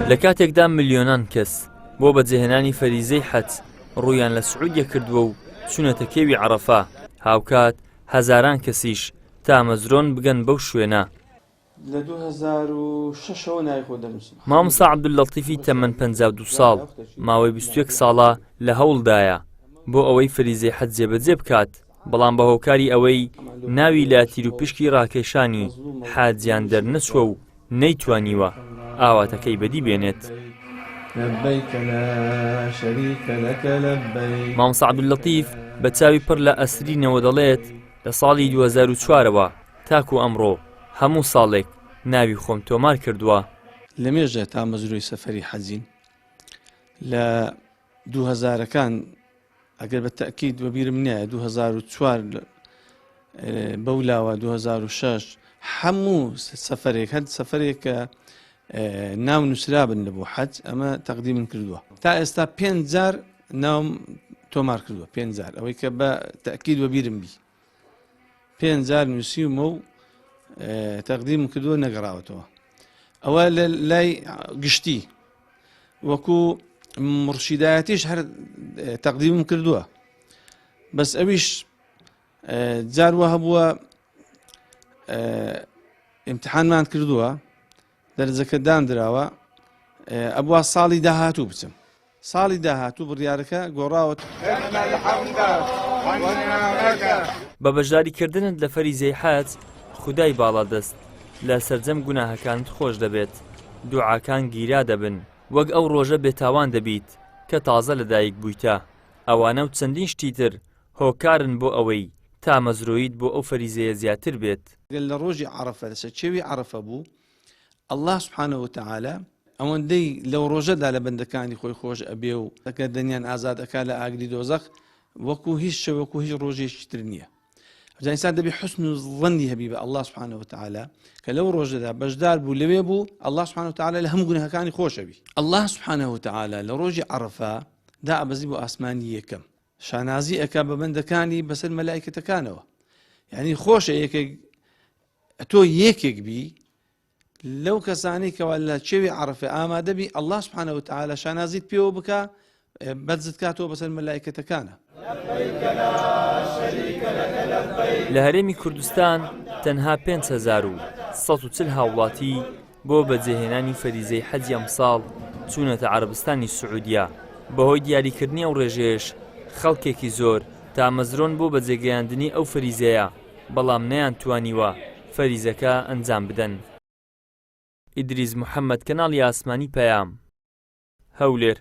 لە کاتێکدا ملیۆنان کەس بۆ بەجێهێنانی فەریزەی حەج ڕوویان لە سعودیە کردووە و چوونەتە کێوی عەرەفە، هاوکات هەزاران کەسیش تامەزرۆن بگەن بەو شوێنە. لە 2006 ەوە ناوی خۆ دەنووسم. مامۆستا عەبدوللەتیفی تەمەن 52 ساڵ، ماوەی 21 ساڵە لە هەوڵدایە بۆ ئەوەی فەریزەی حەج جێبەجێ بکات، بەڵام بە هۆکاری ئەوەی ناوی لە تیروپشکی ڕاکێشانی حاجیان دەرنەچووە و نەیتوانیوە ئاواتەکەی بەدی بێنێت. مامۆستا عەبدوللەتیف بە چاوی پڕ لە ئەسرینەوە دەڵێت، لە ساڵی 2004 ەوە تاکو ئەمڕۆ هەموو ساڵێک ناوی خۆم تۆمار کردووە. لەمێژە تامەزرۆی سەفەری حەجین، لە دوو هەزارەکان ئەگەر بە تەئکید وەبیرم نایە 2004 بەو لاوە 2006 هەموو سەفەرێک هەر سەفەرێک کە ناو نووسرابن لە بۆ حەج ئەمە تەقدیمم کردووە تا ئێستا پێنج جار ناوم تۆمار کردووە پێنج جار ئەوەی کە بە تەئکید وەبیرم بی پێنج جار نووسیومە و تەقدیم کردووە نەگەڕاوەتەوە ئەوە لە لای گشتی وەکو مڕشیدایەتیش هەر تەقدیمم کردووە بەس ئەویش جار وە هەبووە امتحانمان کردووە دەرجەکە داندراوە ئەبوا ساڵی داهاتوو بچم ساڵی داهاتوو بڕیارەکە گۆڕاوە. بە بەشداریکردنت لە فەریزەی حەج خودای باڵادەست لە سەرجەم گوناهەکانت خۆش دەبێت، دوعاکان گیرا دەبن، وەک ئەو ڕۆژە بێتاوان دەبیت کە تازە لەدایک بوویتە، ئەوانە و چەندین شتی تر هۆکارن بۆ ئەوەی تامەزرۆییت بۆ ئەو فەریزەیە زیاتر بێت. گەر لە ڕۆژی عەڕەفە لەسەر کێوی عەڕەفە بوو، اللە سبحانە وتعالی ئەوەندەی لەو ڕۆژەدا لە بەندەکانی خۆی خۆش ئەبێ و گەردەنیان ئازاد ئەکا لە ئاگری دۆزەخ وەکو هیچ شەوێک و هیچ ڕۆژێکی تر نییە. جا ئینسان دەبێ حسن و ظنی هەبی بە اللە سبحانە وتعالی کە لەو ڕۆژەدا بەشدار بوو لەوێ بوو اللە سبحانە وتعالی لە هەموو گوناهەکانی خۆش ئەبی. اللە سبحانە وتعالی لە ڕۆژی عەڕەفە دائەبەزی بۆ ئاسمانی یەکەم شانازی ئەکا بە بەندەکانی بەسەر مەلایکەتەکانەوە یعنی خۆشە یەکێک ئەتۆ یەکێک بی لەو کەسانەی کەوا لە کێوی عەڕەفە ئامادە بی اللە سبحانە وتعالی شانازیت پێوە بکا بەرزت کاتەوە بەسەر مەلایکەتەکانە. لە هەرێمی کوردستان تەنها 5140 هاوڵاتی بۆ بەجێهێنانی فەریزەی حەجی ئەمساڵ چوونەتە عەرەبستانی سعودیە، بەهۆی دیاریکردنی ئەو ڕێژەیەش خەڵکێکی زۆر تامەزرۆن بۆ بەجێگەیاندنی ئەو فەریزەیە. بەڵام نەیانتوانیوە فەریزەکە ئەنجام بدەن. ئیدریس محەمەد کەناڵی ئاسمانی پەیام، هەولێر.